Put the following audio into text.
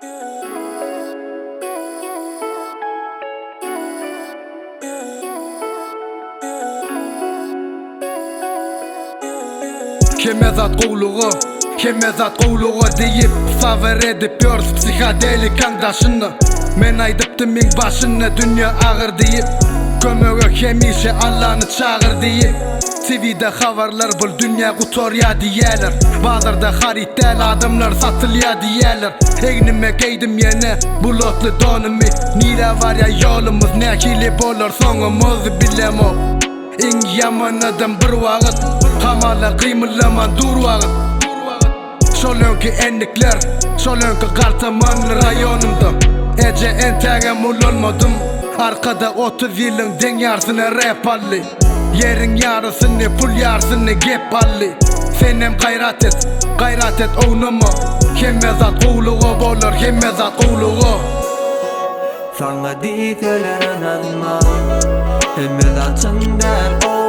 Hemme zat gowluga, hemme zat gowluga diýip Sabyr edip ýörüs psihodelikaň daşynda Men aýdypdym iň başynda dünýe agyr diýip Kömege hemişe Allany çagyr diýip TVde habarlar bul dünýe gutarýa diýýäler Bazarda haryt däl adamlar satylýa diýýäler Egnime geýdim ýene bulutly donumy Nirä barýa ýolumyz nähili bolar soňumyz bilemok Iň ýaman adam bir wagyt Hamala gymyllaman dur wagyt Şol öňki endikler Şol öňki galtaman raýonymda Eje entägem ulalmadym Arkada 30 ýylyň deň ýarsyny rap aldy Ýeriň ýarysyny pul ýarsyny gep aldy Senem gaýrat et Gaýrat et ownama Hemme zat gowluga bolar hemme zat gowluga Saňa diýseler ynanma Hemme zat çyn däl.